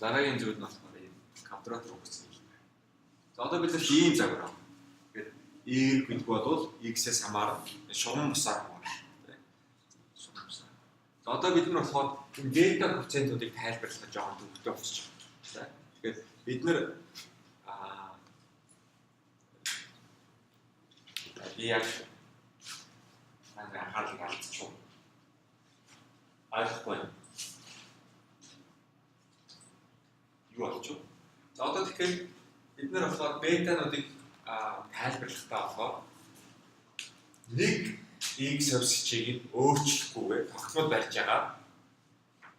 Дараагийн зүйл нь болохоор ийм квадрат функц юм байна. За одоо бид нар ийм загвар авах. Тэгэхээр y гэдэг бол x-ээс хамаарна шугам бусаар хамаарна. Шугам бусаар. За одоо бид нар болохоор энэ бета коэффициентуудыг тайлбарлах жоохон төвөгтэй болчих жоох. Тэгэхээр бид нар би яг анхаарлыг алдчихв. Ойлгохгүй. Юу болчих вэ? За одоо тэгэхээр бид нар болохоор бетануудыг тайлбарлахдаа болохоор нэг x хувьсгчийг нь өөрчлөхгүйгээр тогтмол барьж байгаа.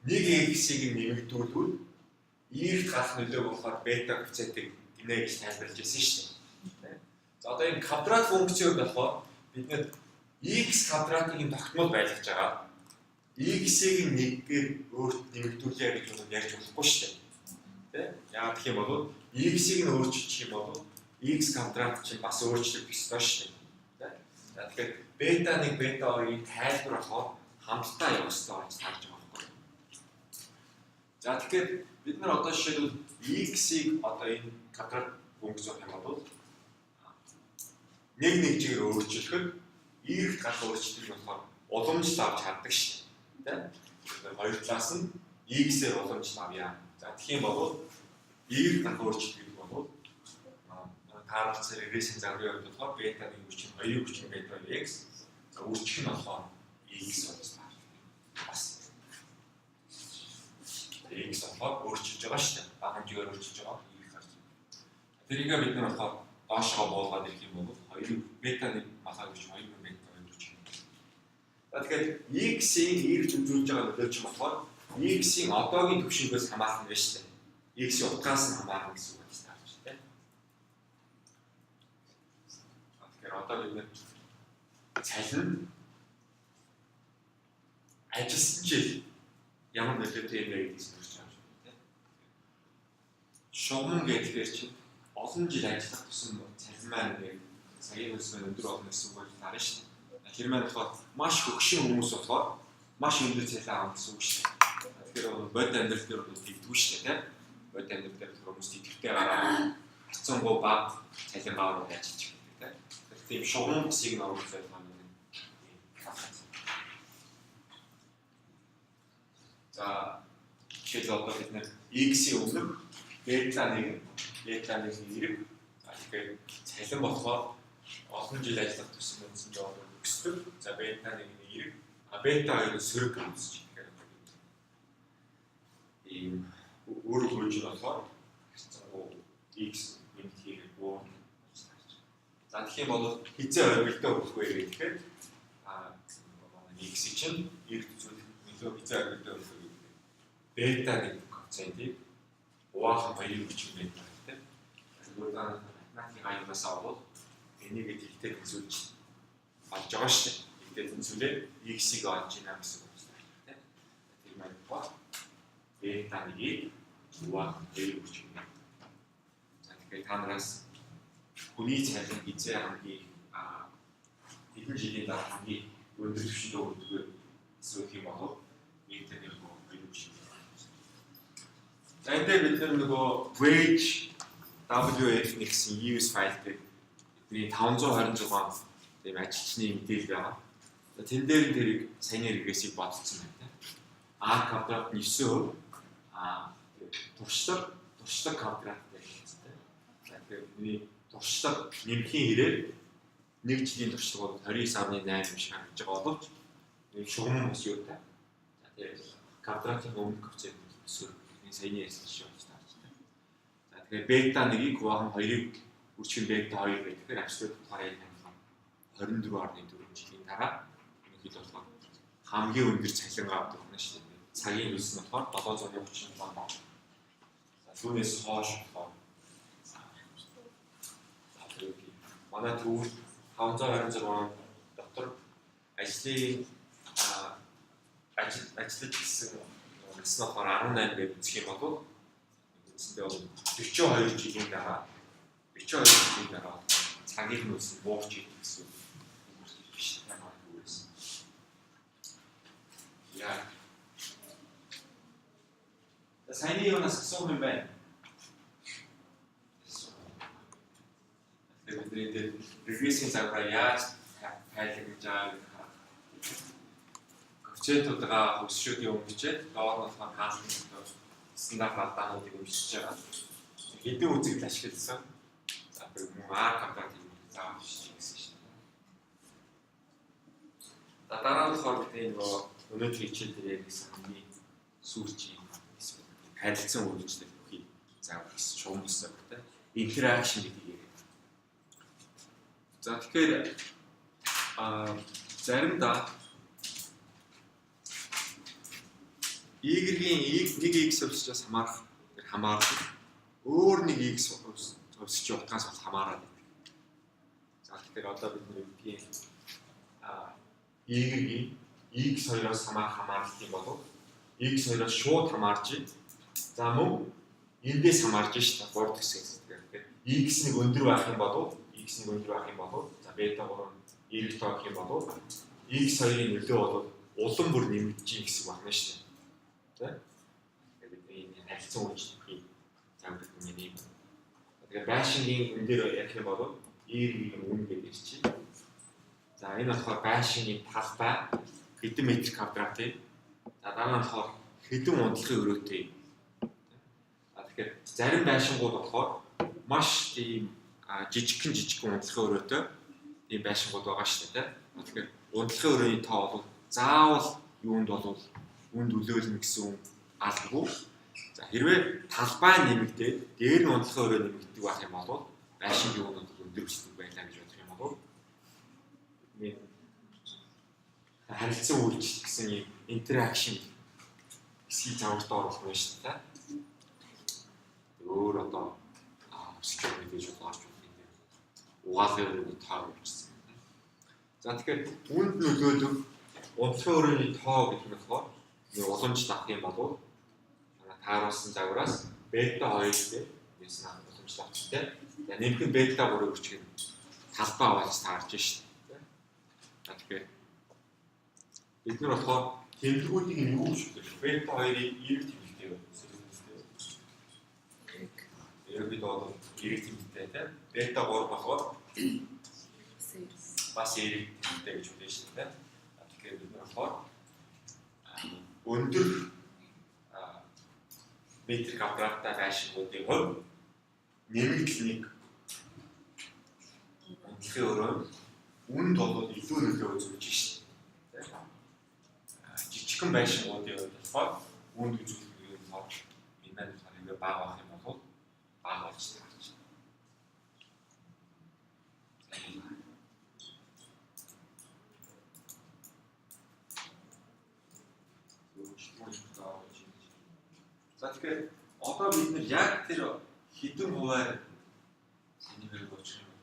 Нэг x-ийг нь нэмэгдүүлвэл y-д гарах нөлөөг болохоор бета коэффициентийг гинэ гэж тайлбарлаж ирсэн шүү дээ. За одоо энэ квадрат функцийг болохоор бид нар x квадратыг нь тогтмол байлгаж байгаа. X-ийг нь нэгээр өөрт нэмэгдүүлье гэж ярьж болохгүй шүү дээ. Тэ? Яагаад гэх юм бол x-ийг нь өөрчилчих юм бол x квадрат чинь бас өөрчлөгдөх ёстой шүү дээ. Тэ? За тэгэхээр бета 1 бета 2-ын тайлбар болохоор хамтдаа явах ёстой гэж таарч байгаа байхгүй. За тэгэхээр бид нар одоо жишээлбэл x-ийг одоо энэ квадрат функц гэх юм бол нэг нэг чигээр өөрчлөхөд y-д гарах өөрчлөлт нь болохоор уламжлал авч хардаг шүү дээ. Тэ? Хоёр талаас нь x-ээр уламжлал авъя. За тэгэх юм бол y-д гарах өөрчлөлт гэдэг бол тааруулцаар регрессийн загварын хувьд болохоор бета 1 хүчин 2 хүчин бета 2 x. За үржих нь болохоор x болж таарна. Бас x болохоор өөрчилж байгаа шүү дээ. Бага хэмжээгээр өөрчилж байгаа. Y гарч байна. Тэрийг бид нар болохоор доошоо буулгаад ирэх юм бол 2 бета 1 малгай хүчин 2 бета 2 хүчин. За тэгэхээр x-ийн y-д үзүүлж байгаа нөлөө чинь болохоор x-ийн одоогийн түвшингээс хамаарна байна шүү дээ. X-ийн утгаас нь хамаарна гэсэн үг болж таарч байна. Тэгэхээр одоо бид нар цалин ажилласан жил ямар нөлөөтэй юм бэ гэдгийг сонирхож байгаа юм тийм. Шугам гэхээр чинь олон жил ажиллах тусам цалин маань нэг цагийн хөлс маань өндөр болно гэсэн үг болж таарна шүү дээ. Тэр маань болохоор маш хөгшин хүмүүс болохоор маш өндөр цалин авах гэсэн үг шүү дээ. Тэгэхээр бод амьдрал дээр бол тэгдэггүй шүү дээ тийм. Бод амьдрал дээр хүмүүс идэвхтэй гараа харьцангуй бага цалин аваад ажиллаж байдаг тийм. Тийм шугам усыг нь оруулах зорилгоо нэг. За жишээлбэл одоо бид нэр x-ийн өмнөх бета 1 бета 1-ийн эерэг. За тэгэхээр цалин болохоор олон жил ажиллах тусам үндсэндээ одоо өсдөг. За бета 1-ийн эерэг, а бета 2-ын сөрөг гэж тэгэхээр ийм үр хөрж нь болохоор харьцангуй x нэмэлт хийгээд буурна болж таарч. За тэгэх юм бол хизээ оргилдоо өгөх вэ гэхээр манай x чинь эрт үзүүлэх нөлөө хизээ оргилдоо өгөх вэ гэдэг. Бета гэдэг коэффициентийг хуваах 2 хүчин бета гэдэг. Тэгвэл математикийн аюунаас авбал энийг тэгтэй тэнцвүүлж олж байгаа шүү дээ. Тэгтэй тэнцвүүлээ x-ийг олж ийна гэсэн үг байна. Тэр маань бол бета 1-ийг хуваах 2 хүчин. За тэгэхээр та нараас хүний цалин хизээ хамгийн хэдэн жилийн дараа хамгийн өндөр түвшинд өгдөг вэ асуух юм бол нэг таних хоёр хүчин. За энэ дээр бид нөгөө wage WF гэсэн EUS файл дээр бидний 526 тийм ажилчны мэдээлэл байгаа. За тэн дээр нь тэрийг саяны регрессийг бодсон байна. А квадрат нь 9%, а туршлага квадрат гэсэн тийм. За тэгэхээр бидний туршлага нэмхийн хэрээр нэг жилийн туршлага бол 29.8 юм шиг харагдаж байгаа боловч нэг шугам бас юу та. За тэгээд квадратын өмнөх коэффициент өсвөр энэ саяны ярьсан жишээ болж таарч байна. За тэгэхээр бета 1-ийг хувахан 2-ыг үржих нь бета 2 гэх. Тэгэхээр абсолют утгаараа энэ 24.4 жилийн дараа ерөнхийдөө болохоор хамгийн өндөр цалин авдаг байна шүү дээ. Цагийн хөлс нь болохоор 737 доллар. За түүнээс хойш болохоор манай төвд 526 дотор ажлын ажиллаж гисэн нас нь болохоор 18 гэж үзэх юм бол үндсэндээ бол 42 жилийн дараа 42 жилийн дараа цагийн хөлс нь буурч ирдэг гэсэн үг биш манай төвөөс. Яа. За саяны юунаас асуух юм байна. Тэгэхээр бидний дээр регрессийн загвараа яаж тайлбарлаж байгааг харах. Коэффициентуудаа хөвсшүүдийн өмчээд доор нь болохоор хаалтны стандарт алдаануудыг өмчөж байгаа. Хэдэн үзэгдэл ашигласан. За тэр мөн R квадрат заавал шиж гэсэн шин. За дараа нь болохоор бидний нөгөө өнөөдрийн хичээл дээр ярьсан хамгийн сүүлчийн хэсэг харилцан үйлчлэл бүхий заавал гэсэн шугам хэсэг interaction гэдгийг яриад. За тэгэхээр заримдаа Y-ийн нэг X өвсчээс хамаарах хамаардаг. Өөр нэг X өвсчийн утгаас бол хамаарат байдаг. За тэгэхээр одоо бид нэр гэдгийг Y-ийн X2-оос хамаарах хамааралт юм болов X2-оос шууд хамаарч байна. За мөн эндээс хамаарч шүү дээ. 3 дахь хэсгээс. Тэгэхээр X нэг өндөр байх юм болов X нэг өндөр байх юм болов за бета 3 эерэг тоо гэх юм болов X2-ын нөлөө бол улам бүр нэмэгдэж гин гэсэн үг байна шүү дээ. Тэ? Тэгэхээр бидний энэ харилцан үйлчлэхийг загвар гэдэг юм. Тэгэхээр байшингийн үн дээр ярих юм бол Y-ийн үн гэж ярьчих. За энэ болохоор байшингийн талбай хэдэн метр квадрат. За дараа нь болохоор хэдэн унтлахын өрөөтэй. За тэгэхээр зарим байшингууд болохоор маш тийм жижигхэн унтлахын өрөөтэй тийм байшингууд байгаа шүү дээ. Тэгэхээр унтлахын өрөөний тоо бол заавал юунд бол үнд өлөөлнө гэсэн албагүй. За хэрвээ талбай нэмэгдээд дээр нь унтлахын өрөө нэмэгддэг байх юм бол байшингийн үн бол өндөр өсдөг байлаа гэж бодох юм бол бидний харилцан үйлчлэл гэсэн юм interaction хэсгийг загварт оруулах нь шүү дээ. Өөр одоо өсөж мэдээж бол орж болох юм. Угаалгын өрөөний тоо явуулчихсан. За тэгэхээр үнд нөлөөлөх унтлахын өрөөний тоо гэдэг нь болохоор уламжлал авах юм бол тааруулсан загвараас бета 2 дээр яасан уламжлал авчихтай. За нэмэх нь бета 3-ыг өчгөн талбай болж таарж шít. За тэгэхээр бид нар болохоор тэмдгүүдийг нь юу гэж хэлэх вэ? Бета 2-ыг эерэг тэмдэгтэй юу? Ерөнхийдөө бол эерэг тэмдэгтэй тийм. Бета 3 болохоор бас эерэг тэмдэгтэй гэж хэлнэ шүү дээ. Тэгэхээр бид нар болохоор өндөр метр квадраттай байшингуудын хувьд нэмэгдэл нэг унтлахын өрөөнд үнд бол илүү нөлөө үзүүлж шít. Жижигхэн байшингуудын хувьд болохоор үнд үзүүлэх нь болохоор энэ маань болохоор ингээ бага байх юм бол бага болж таарч байна. За тэгэхээр одоо бид нэр яг тэр хэдэн хувиар энийг хэрэг очих юм.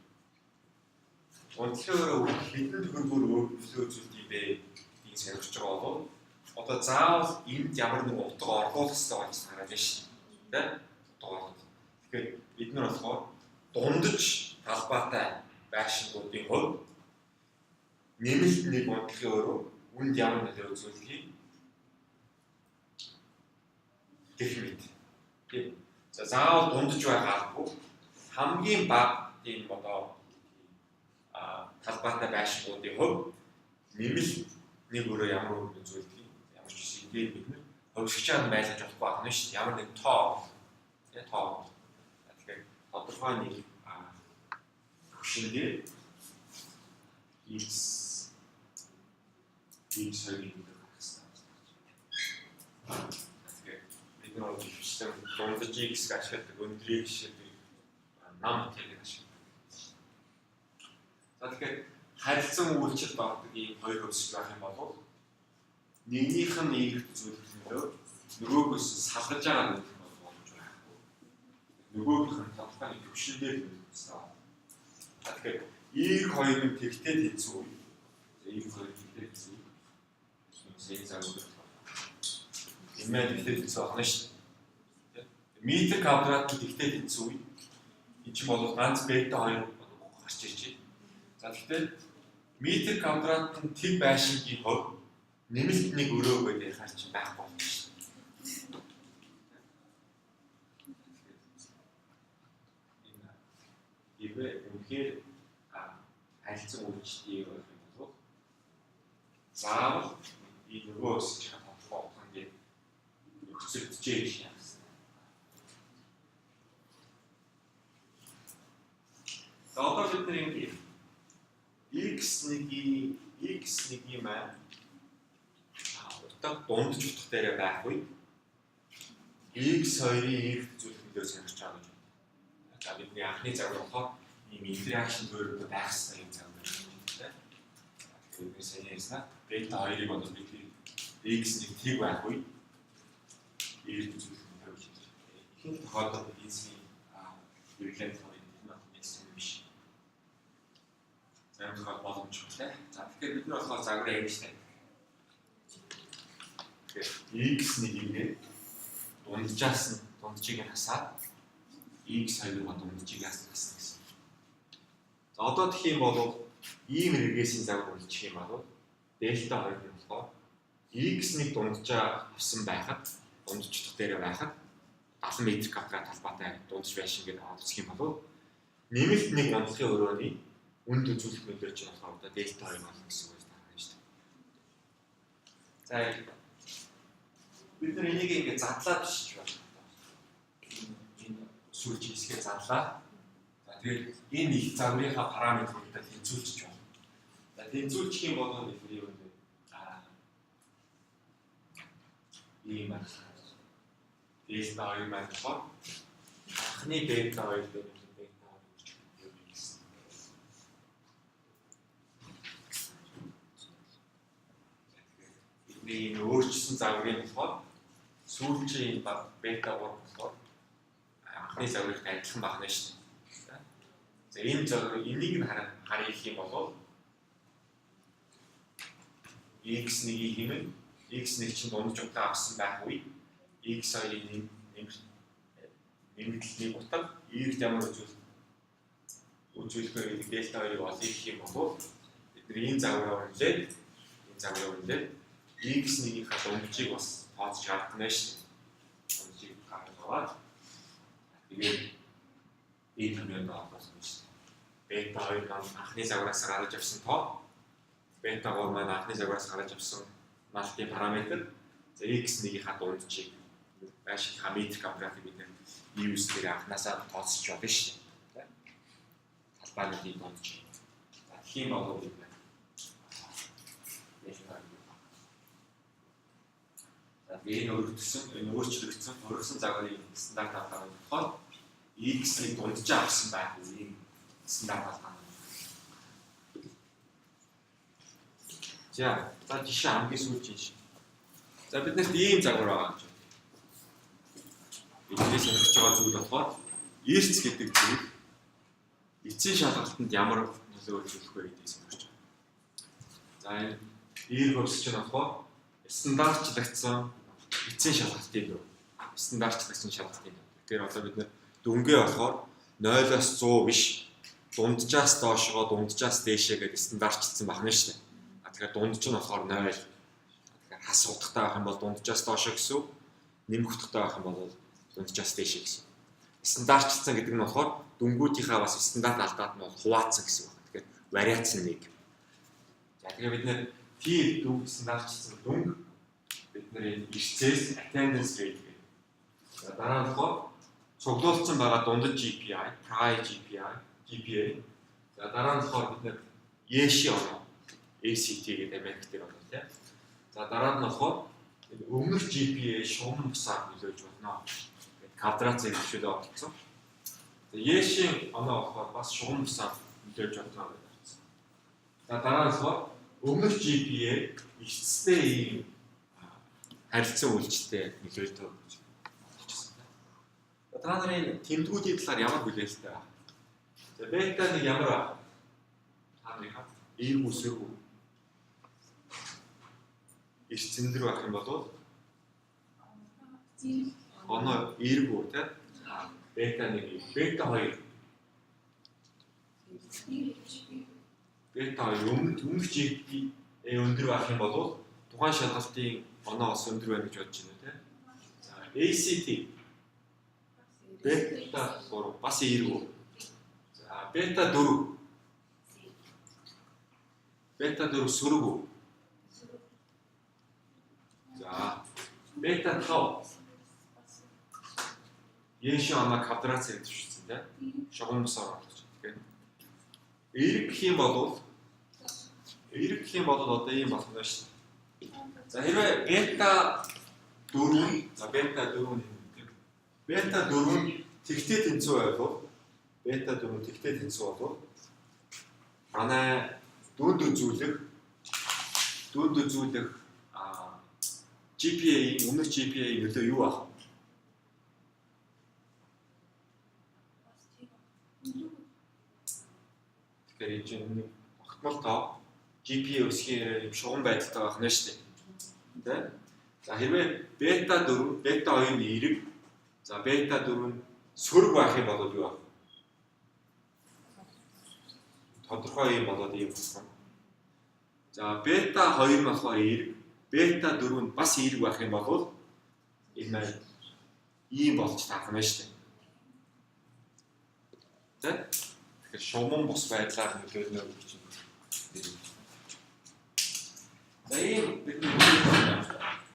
Унтлахын өрөө хэдэн төгрөгөөр нөлөө үзүүлдэг юм бэ гэдгийг сонирхож байгаа бол одоо заавал энд ямар нэгэн утга орлуулах хэрэгтэй болж хараад байна шүү дээ. Утга орлуулах. Тэгэхээр бид нар болохоор дундаж талбайтай байшингуудын хувьд нэмэлт нэг унтлахын өрөө үнд ямар нөлөө үзүүлдэг гэх мэт. Тийм. За заавал дундаж байх албагүй. Хамгийн бага тийм одоо талбайтай байшингуудын хувьд нэмэлт нэг өрөө ямар үр үзүүлдэг ямар ч үсэн дээр бид нэр хувьсгчаа байлгаж болохгүй байна шүү дээ. Ямар нэг тоо тийм тоо. Тэгэхээр тодорхой нэг төвшин дээр X X-ийг гаргах хэрэгтэй. Тэгэхээр бид нар бол ихэвчлэн дундаж X-г ашигладаг, өндөр X ашигладаг, нам тэрийг ашигладаг. За тэгэхээр харилцан үйлчлэлд ордог ийм хоёр хөвсгөл байх юм бол нэгнийх нь эерэг үзүүлэх нөлөө нөгөөгөөс салгаж байгаа гэдэг нь бол боломж байхгүй. Нөгөөгийнх нь тодорхой нэг төвшин дээр нөлөөлөх хэрэгтэй. За тэгэхээр эерэг хоёр нь тэгтэй тэнцүү. За эерэг хоёр тэгтэй тэнцүү. Энэ загвар энэ маань тэгтэй тэнцүү байна шүү дээ. Метр квадрат тэгтэй тэнцүү. Энэ чинь бол ганц бета 2 гарч ирж байна. За тэгэхээр метр квадрат нь тэг байшингийн хувьд нэмэлт нэг өрөө гэдэг ярихаар чинь байхгүй болно шүү дээ. үнэхээр харилцан үйлчлэлийг байх юм бол заавал энэ нөгөө өсөж байгаа тодорхой утга ингээд нөхцөлдөжээ гэж яасан. За одоо бид нар ингэ x1-ийн x1-ийн маань утга дундаж утга дээрээ байх үед x2-ын эерэг үзүүлэх нөлөө сонирхож байгаа гэж байна. За бидний анхны загвар болохоор ийм interaction дөрөвдө байх ёстой юм загвар гэж байна. Тэгэхээр бид сайн ярьснаа бета 2-ыг бол бид x1 тэг байх үед эерэг үзүүлэх нөлөө гэж байна. Ихэнх тохиолдолд эдийн засгийн хэрэглээнд болохоор энэ нь биш. Зарим тохиолдолд боломжтой. За тэгэхээр бид нар болохоор загварыг ингэж тавьдаг. Тэгэхээр x1-ийг дунджаас нь дунджийг нь хасаад x2-ыг дунджийг хасна гэсэн. За одоо тэгэх юм бол ийм регрессийн загвар үлдчих юм бол дельта 2 нь болохоор x1 дунджаа авсан байхад дундаж утга дээрээ байхад 70 метр квадрат талбайтай дундаж байшин гэдэг аваад үзэх юм бол нэмэлт нэг унтлахын өрөөний үнд үзүүлэх нөлөө чинь болохоор одоо дельта 2 болно гэсэн үг байна шүү дээ. За бид нар энийг ингээд задлаад бичиж байна. Энэ сүүлчийн хэсгээ задлаа. За тэгээд энэ их загварынхаа параметруудаа тэнцвүүлчих байна. За тэнцвүүлчих юм бол бидний юу вэ? Ийм байна. Дельта 2 маань болохоор анхны бета 2 дээр бета 2 гэж гэсэн. Бидний энэ өөрчилсөн загварын болохоор сүүлчийн бета 3 болохоор анхны загвартай адилхан байна шүү дээ. За энэ загвар энийг нь харах юм бол x1-ийг хэмнэн x1 чинь дундаж утга авсан байх үед x2-ын нэмэгдэл нэг утга y-д ямар үзүүлэх вэ гэдэг дельта 2-ыг олъё гэх юм бол бид нар энэ загвараар үнэлээд x1-ийнхаа дунджийг бас тооцож гаргана шүү дээ. Дунджийг гаргаж аваад тэгээд энэ томьёонд олгосон шүү дээ. Бета 2 маань анхны загвараас гаргаж авсан тоо, бета 3 маань анхны загвараас гаргаж авсан налтын параметр, за x1-ийнхаа дунджийг байшинхаа метр квадратыг бид нэр EUS дээр анханасаа тооцож болно шүү дээ. Талбайнуудын дундаж. За тэгэх юм бол бид нэр за энэ өргөдсөн, энэ өөрчлөгдсөн, өргөсөн загварын стандарт алдаа нь болохоор x-ийг дунджаа авсан байх үеийн стандарт алдаа. За жишээ хамгийн сүүлийн жишээ. За биднэрт ийм загвар байгаа гэж байна. Бидний сонирхож байгаа зүйл болохоор эрц гэдэг зүйл эцсийн шалгалтанд ямар нөлөө үзүүлэх вэ гэдгийг сонирхож байна. За энэ эерэг хувьсч нь болохоор стандартчлагдсан эцсийн шалгалтын дүр. Стандартчлагдсан шалгалтын дүр. Тэгэхээр одоо бид нэр дүнгээ болохоор 0-оос 100 биш, дунджаас доошгоо, дунджаас дээшээ гэдэг стандартчлагдсан байна шүү дээ. Тэгэхээр дундаж нь болохоор 0. Тэгэхээр хас утгатай байх юм бол дунджаас доошоо гэсэн үг, нэмэх утгатай байх юм бол дунджаас дээшээ гэсэн. Стандартчлсан гэдэг нь болохоор дүнгуудынхаа бас стандарт алдаад нь бол хуваацсан гэсэн үг. Тэгэхээр вариац нь нэг. За тэгэхээр бид нэр тийм дүнг стандартчлсан дүнг бид нар энэ эрсцээс attendance rate гэдэг. За дараа нь болохоор цуглуулсан байгаа дундаж GPI, Pri GPI, GPA. За дараа нь болохоор бид нэр YESI оноо ACT гэдэг Америк дээр байна тийм. За дараа нь болохоор энэ өмнөх GPA шугам бусаар нөлөөлж болно. Тэгээд квадрат зэрэгшүүлээ оролцсон. За YESI оноо болохоор бас шугам бусаар нөлөөлж болно гэж орсон. За дараа нь болохоор өмнөх GPA эрсдэлтэй ийм харилцан үйлчлэлтэй нөлөөлтөө гэж хэлчихсэн. За та нарын тэмдгүүдийн талаар ямар хүлээлттэй байна? За бета нэг ямар байна? Та нарын эерэг үсэргүй эрс зэндэр байх юм бол оноо эергүү тийм. Бета 1, бета 2. Бета 2 өмнөх GPA өндөр байх юм бол тухайн шалгалтын оноо бас өндөр байна гэж бодож байна тийм. За ACT бета 3 бас эергүү. За Бета 4. Бета 4 сөрөг үү? За, бета 5. Яншин оноо квадрат зэрэг төвшсөн тийм. Шугамсаар оруулж тийм. Эерэг гэх юм бол одоо ийм болох нь шүү дээ. За, хэрвээ бета 4, за бета 4 нь тийм. Бета 4 тэгтээ тэнцүү байвал, бета 4 тэгтээ тэнцүү болвол манай дүнд үзүүлэх GPA-ийн өмнөх GPA-ийн нөлөө юу байх вэ? Тэгэхээр энэ чинь нэг огтмол тоо GPA өсөхийн юм шугам байдалтай байх нь шүү дээ. Тэ? За, хэрвээ бета 4, бета 2 нь эерэг, за бета 4 нь сөрөг байх юм бол юу байх вэ? Тодорхой юм болоод ийм болох юм. За, бета 2 нь болохоор эерэг, бета 4 нь бас эерэг байх юм бол энэ маань ийм болж таарах нь шүү дээ. Тэ? Тэгэхээр шугаман бус байдлаар нөлөөлнө гэж чинь. За, ийм бидний